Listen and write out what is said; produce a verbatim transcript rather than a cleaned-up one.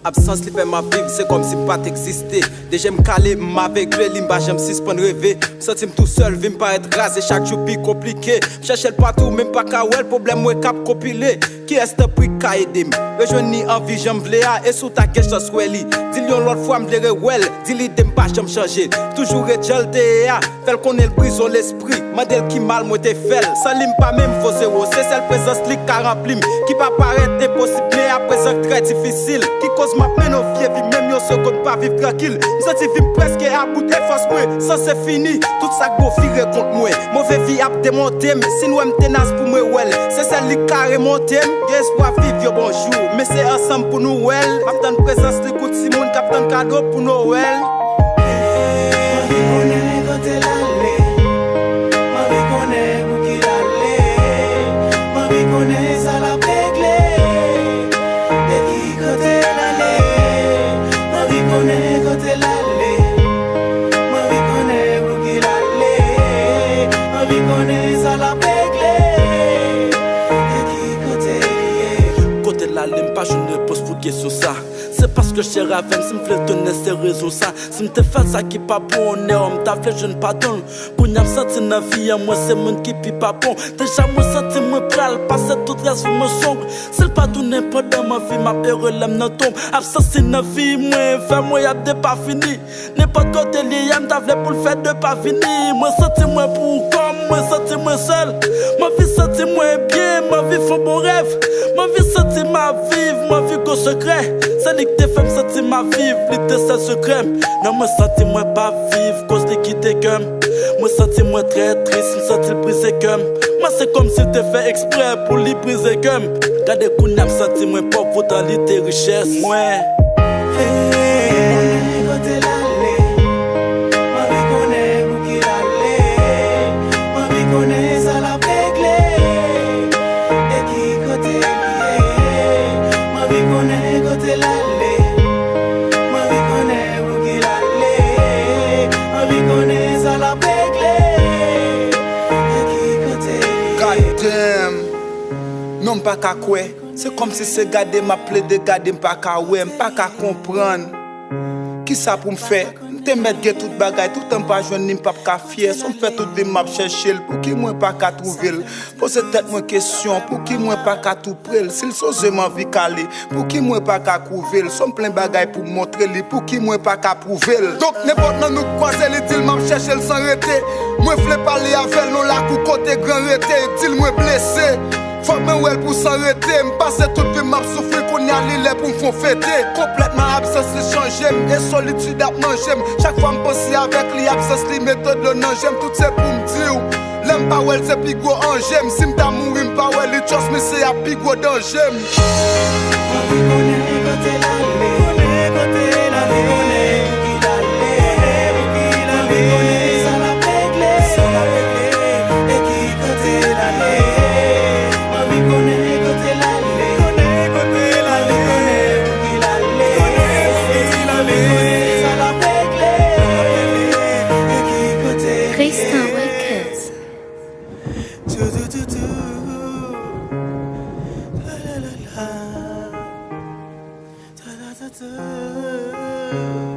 Absans li fè m ap viv, se kòmsi m pa t egziste. De je m kale, m avegle, li m pa janm sispann reve. M santi m tousèl, vi m parèt kraze, chak jou pi konplike. M chèche l patou, men m pa ka wè l, pwoblèm mwen k ap konpile. Kiyès tanpri k ka ede m rejwenn ni anvi jan m vle a? E si w ta gen chans wè li, di l yon lòt fwa m vle rewè l. Di l ide m pa janm chanje, toujou ret jan l te ye a. Fè l konnen l brize w lespri, mande l ki mal mwen te fè l. San li m pa menm vo zewo, se sèl prezans li k ka ranpli m. Ki pa parèt enposib, men aprezan k trè difisil. Ki koz m ap mennen yon vye vi, menm yon segonn pa viv trankil. M santi vi m prèske about e fòs mwen sanse fini. Tout sa k bon vire kont mwen. Move vi ap demonte m. Si n wè m tenas pou mwen wè l, se sèl li k ka remonte m. Gen espwa viv yon bon jou, men se ansanm pou nou wè l. M ap tann prezans li kou timoun k ap tann kado pou Nowèl. M anvi konnen kote l ale. M anvi konnen pou ki l ale. M anvi konnen sa l ap regle. De ki kote l ale? M anvi konnen kote l ale. M anvi konnen pou ki l ale. M anvi konnen sa l ap regle. De ki kote l ye? Kote l ale, m pa jwenn repons pou kesyon sa. Se paske l chè avè m, si m vle l tounen, se rezon sa. Si m te fè sa ki pa bon, onè, m ta vle jwenn padon l. Kounye a m santi nan vi an mwen se moun ki pi pa bon. Deja mwen santi mwen pral pase tout rès vi mwen sonb. Si l pa tounen pandan m anvi, m ap ere lè m nan tonm. Absans li nan vi mwen fè mwen y ap depafini. Nenpòt kote li ye a, m ta vle pou l fè de pa vini. Mwen santi mwen pou kò m, mwen santi mwen sèl. M anvi santi mwen byen, m anvi fè yon bon rèv. M anvi santi m ap viv, m anvi gon sekrè. Se li ki te fè m santi m ap viv, li te sèl sekrè m. Non, mwen santi mwen p ap viv, koz li kite kè m. Mwen santi mwen trè tris, m santi l brize kè m. Mwen se kòmsi l te fè eksprè pou li brize kè m. Gade kounye a m santi mwen pòv, poutan li te richès mwen. Hey, konnen kote l ale. M anvi konnen pou ki l ale. M anvi konnen sa l ap regle. E ki kote l ye? M anvi konnen kote l ale. M anvi konnen pou ki l ale. M anvi konnen sa l ap regle. E ki kote l ye? God damn. Non, m pa ka kwè. Se kòmsi se gade m ap plede gade, m pa ka wè, m pa ka konprann. Kisa pou m fè? M te mèt gen tout bagay, toutan m pa jwenn li, m p ap ka fyè. Sa m fè tout vi m ap chèche l, pouki mwen pa ka twouve l? Poze tèt mwen kesyon, pouki mwen pa ka tou pre l? Si l sonje m anvi kale, pouki mwen pa ka kouve l? Sa m plen bagay pou m montre li, pouki mwen pa ka pwouve l? Donk, nenpòt nan nou k kwaze li, di l m ap chèche l san rete. Mwen vle pale avè l nan lakou kote gran rete, di l mwen blese. Fòk mwen wè l pou san rete. M pase tout vi m ap soufri, kounye a li lè pou m fè yon fete. Konplètman absans li chanje m, e solitid ap manje m. Chak fwa m panse avèk li, absans li mete dlo nan je m. Tout se pou m di w, lè m pa wè l se pi gwo anje m. Si m ta mouri m pa wè li, trust me se ap pi gwo danje m. M anvi konnen kote l ale. Konnen kote l ale. Konnen pou ki l ale. Konnen pou ki l ale. M anvi konnen sa l ap regle. Sa l ap regle. E ki kote l ale? M anvi konnen kote l ale. Konnen kote l ale. M anvi konnen pou ki l ale. Konnen pou ki l ale. M anvi konnen sa l ap regle. E ki kote l ye? Tristan Records. Tou, tou, tou, tou. La, la, la, la. Ta, ta, ta, ta.